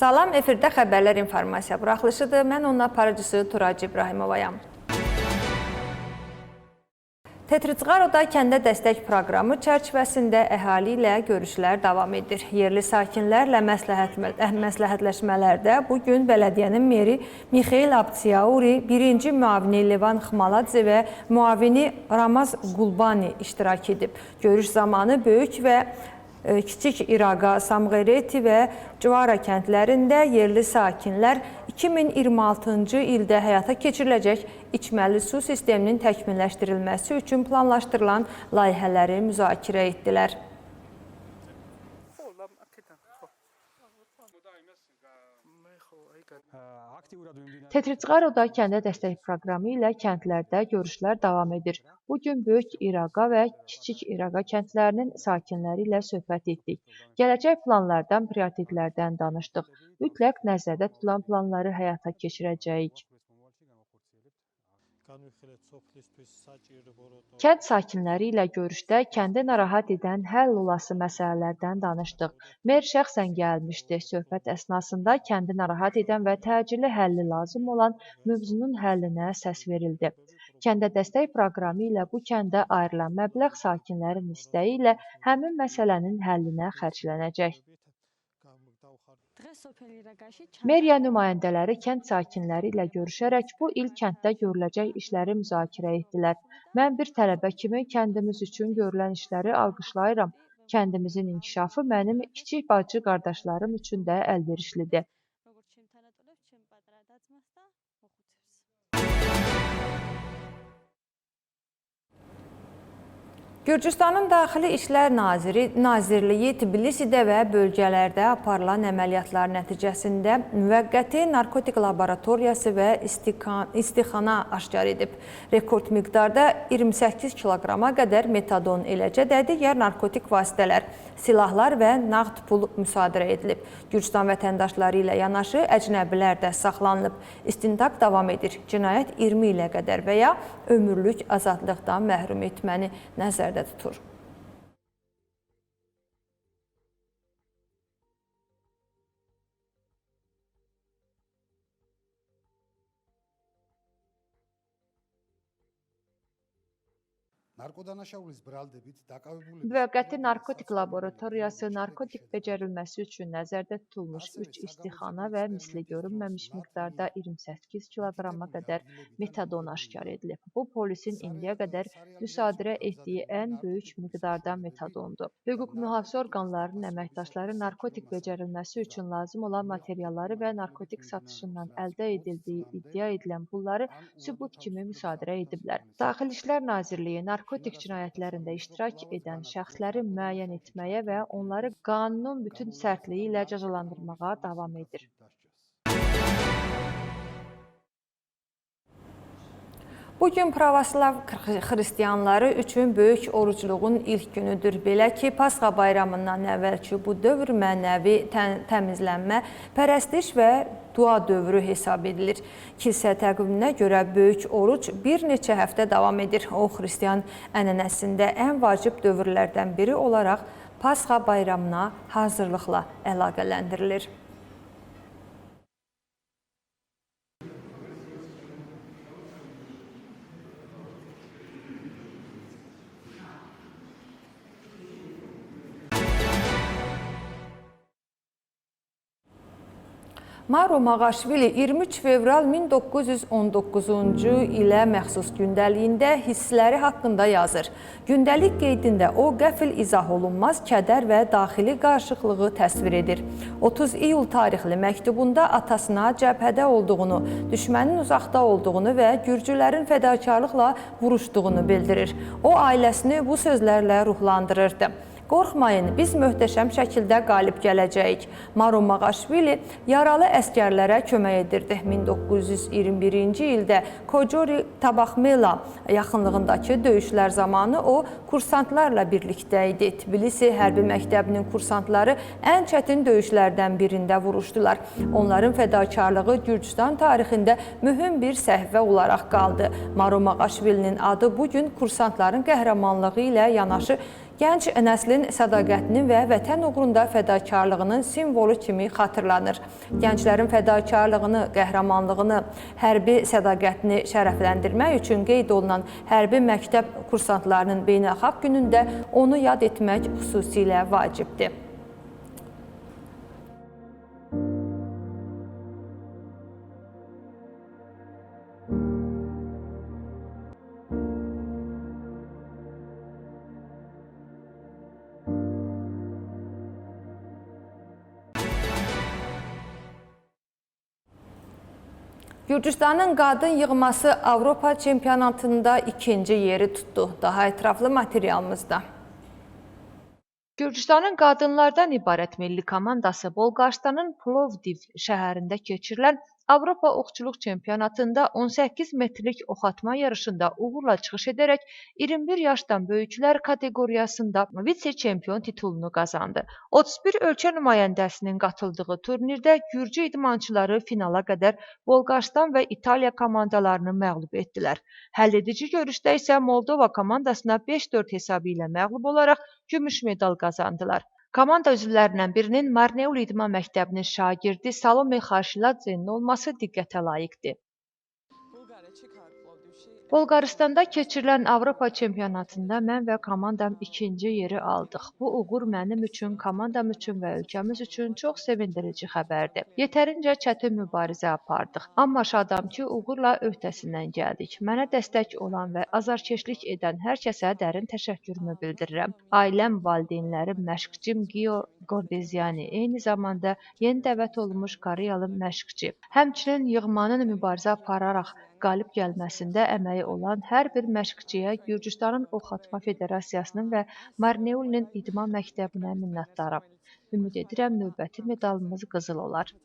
Salam, efirdə xəbərlər informasiya buraxılışıdır. Mən onun aparıcısı Turac İbrahimovayam. Tetritsqaroda kəndə dəstək proqramı çərçivəsində əhali ilə görüşlər davam edir. Yerli sakinlərlə məsləhətləşmələrdə bugün bələdiyyənin meri Mixail Abtsiauri, birinci müavini Levan Xmaladze və müavini Ramaz Qulbani iştirak edib. Görüş zamanı böyük və Kiçik İraqa, Samğereti və Cvara kəndlərində yerli sakinlər 2026-cı ildə həyata keçiriləcək içməli su sisteminin təkmilləşdirilməsi üçün planlaşdırılan layihələri müzakirə etdilər. Tetritsqaroda kəndə dəstək proqramı ilə kəndlərdə görüşlər davam edir. Bugün Böyük İraqa və Kiçik İraqa kəndlərinin sakinləri ilə söhbət etdik. Gələcək planlardan, prioritetlərdən danışdıq. Mütləq nəzərdə tutulan planları həyata keçirəcəyik. Kənd sakinləri ilə görüşdə kəndi narahat edən həll olası məsələlərdən danışdıq. Mer şəxsən gəlmişdi. Söhbət əsnasında kəndi narahat edən və təcili həlli lazım olan mövzunun həllinə səs verildi. Kəndə dəstək proqramı ilə bu kəndə ayrılan məbləğ sakinlərin istəyi ilə həmin məsələnin həllinə xərclənəcək. Meriya nümayəndələri kənd sakinləri ilə görüşərək bu il kənddə görüləcək işləri müzakirə etdilər. Mən bir tələbə kimi kəndimiz üçün görülən işləri alqışlayıram. Kəndimizin inkişafı mənim kiçik bacı qardaşlarım üçün də əlverişlidir. Gürcüstanın Daxili İşlər Nazirliyi Tbilisidə və bölgələrdə aparılan əməliyyatlar nəticəsində müvəqqəti narkotik laboratoriyası və istixana aşkar edib. Rekord miqdarda 28 kiloqrama qədər metadon, eləcə də digər narkotik vasitələr, silahlar və nağd pul müsadirə edilib. Gürcüstan vətəndaşları ilə yanaşı əcnəbilər də saxlanılıb. İstintaq davam edir. Cinayət 20 ilə qədər və ya ömürlük azadlıqdan məhrum etməni nəzərdə tutur. Müvəqqəti narkotik laboratoriyası narkotik becərilməsi üçün nəzərdə tutulmuş 3 istixana və misli görünməmiş miqdarda 28 kiloqrama qədər metadon aşkar edilib. Bu, polisin indiyə qədər müsadirə etdiyi ən böyük miqdarda metadondur. Hüquq mühafizə orqanlarının əməkdaşları narkotik becərilməsi üçün lazım olan materialları və narkotik satışından əldə edildiyi iddia edilən pulları sübut kimi müsadirə ediblər. Daxili İşlər Nazirliyi narkotik cinayətlərində iştirak edən şəxsləri müəyyən etməyə və onları qanunun bütün sərtliyi ilə cəzalandırmağa davam edir. Bugün pravoslav xristianları üçün böyük orucluğun ilk günüdür. Belə ki, Pasxa bayramından əvvəlki bu dövr mənəvi təmizlənmə, pərəstiş və dua dövrü hesab edilir. Kilsə təqviminə görə böyük oruc bir neçə həftə davam edir. O, xristian ənənəsində ən vacib dövrlərdən biri olaraq Pasxa bayramına hazırlıqla əlaqələndirilir. Maro Mağaşvili 23 fevral 1919-cu ilə məxsus gündəliyində hissləri haqqında yazır. Gündəlik qeydində o, qəfil izah olunmaz kədər və daxili qarışıqlığı təsvir edir. 30 iyul tarixli məktubunda atasına cəbhədə olduğunu, düşmənin uzaqda olduğunu və gürcülərin fədakarlıqla vuruşduğunu bildirir. O, ailəsini bu sözlərlə ruhlandırırdı. Qorxmayın, biz möhtəşəm şəkildə qalib gələcəyik. Maro Mağaşvili yaralı əskərlərə kömək edirdi. 1921-ci ildə Kocori Tabaxmela yaxınlığındakı döyüşlər zamanı o, kursantlarla birlikdə idi. Tbilisi Hərbi Məktəbinin kursantları ən çətin döyüşlərdən birində vuruşdular. Onların fədakarlığı Gürcüstan tarixində mühüm bir səhifə olaraq qaldı. Maro Mağaşvilinin adı bugün kursantların qəhrəmanlığı ilə yanaşı Gənc nəslin sədaqətinin və vətən uğrunda fədakarlığının simvolu kimi xatırlanır. Gənclərin fədakarlığını, qəhrəmanlığını, hərbi sədaqətini şərəfləndirmək üçün qeyd olunan hərbi məktəb kursantlarının beynəlxalq günündə onu yad etmək xüsusilə vacibdir. Gürcüstanın qadın yığması Avropa çempionatında ikinci yeri tutdu. Daha ətraflı materialımızda. Gürcüstanın qadınlardan ibarət milli komandası Bolqarıstanın Plovdiv şəhərində keçirilən Avropa oxçuluq çempionatında 18 metrlik oxatma yarışında uğurla çıxış edərək 21 yaşdan böyüklər kateqoriyasında vitse-çempion titulunu qazandı. 31 ölkə nümayəndəsinin qatıldığı turnirdə gürcü idmançıları finala qədər Bolqarıstan və İtaliya komandalarını məğlub etdilər. Həlledici görüşdə isə Moldova komandasına 5-4 hesabı ilə məğlub olaraq gümüş medal qazandılar. Komanda üzvlərindən birinin Marneuli İdman Məktəbinin şagirdi Salome Xarşiladzenin olması diqqətə layiqdir. Bolqarıstanda keçirilən Avropa çempionatında mən və komandam ikinci yeri aldıq. Bu uğur mənim üçün, komandam üçün və ölkəmiz üçün çox sevindirici xəbərdir. Yetərincə çətin mübarizə apardıq. Amma şadam ki, uğurla öhdəsindən gəldik. Mənə dəstək olan və azarkeşlik edən hər kəsə dərin təşəkkürümü bildirirəm. Ailəm, valideynlərim, məşqçim Gio Gordeziani, eyni zamanda yeni dəvət olunmuş Koreyalı məşqçi. Həmçinin yığmanın mübarizə apararaq qalib gəlməsində əməyi olan hər bir məşqçiyə Gürcüstanın Oxatma Federasiyasının və Marneulinin İdman Məktəbinə minnətdaram. Ümid edirəm, növbəti medalımız qızıl olar.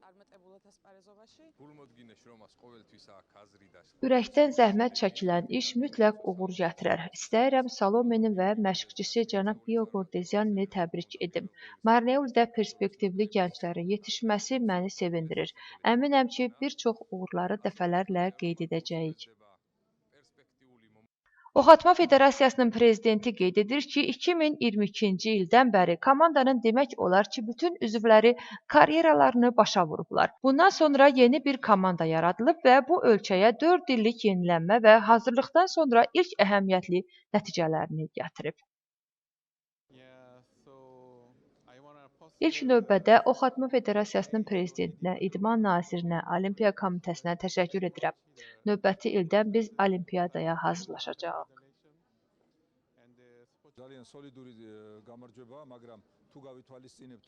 Ürəkdən zəhmət çəkilən iş mütləq uğur gətirər. İstəyirəm Salomenin və məşqçisi cənab Gio Gordezianini təbrik edim. Marneulidə perspektivli gənclərin yetişməsi məni sevindirir. Əminəm ki, bir çox uğurları dəfələrlə qeyd edəcəyik. Oxatma Federasiyasının prezidenti qeyd edir ki, 2022-ci ildən bəri komandanın demək olar ki, bütün üzvləri karyeralarını başa vurublar. Bundan sonra yeni bir komanda yaradılıb və bu ölkəyə 4 illik yenilənmə və hazırlıqdan sonra ilk əhəmiyyətli nəticələrini gətirib. İlk növbədə Oxatma Federasiyasının prezidentinə, İdman Nazirinə, Olimpiya Komitəsinə təşəkkür edirəm. Növbəti ildən biz Olimpiyadaya hazırlaşacağıq.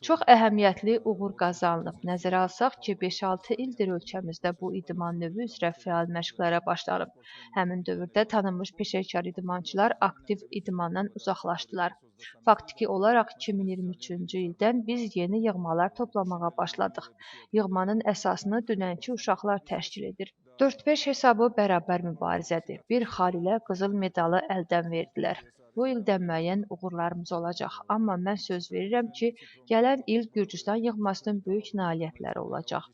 Çox əhəmiyyətli uğur qazanılıb. Nəzərə alsaq ki, 5-6 ildir ölkəmizdə bu idman növü üzrə fəal məşqlərə başlanıb. Həmin dövrdə tanınmış peşəkar idmançılar aktiv idmandan uzaqlaşdılar. Faktiki olaraq 2023-cü ildən biz yeni yığmalar toplamağa başladıq. Yığmanın əsasını dünənki uşaqlar təşkil edir. 4-5 hesabı bərabər mübarizədir. Bir xal ilə qızıl medalı əldən verdilər. Bu ildə müəyyən uğurlarımız olacaq. Amma mən söz verirəm ki, gələn il Gürcüstan yığmasının böyük nailiyyətləri olacaq.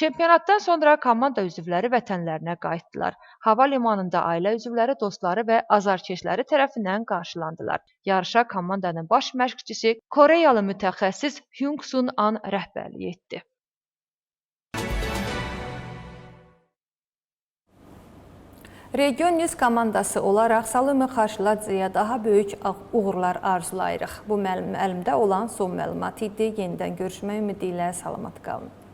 Çempionatdan sonra komanda üzvləri vətənlərinə qayıtdılar. Hava limanında ailə üzvləri, dostları və azarkeşləri tərəfindən qarşılandılar. Yarışa komandanın baş məşqçisi Koreyalı mütəxəssis Hyung Sun An rəhbərlik etdi. Region News komandası olaraq Salome Xarşiladzeyə daha böyük uğurlar arzulayırıq. Bu mənim əlimdə olan son məlumat idi. Yenidən görüşmək ümidi ilə salamat qalın.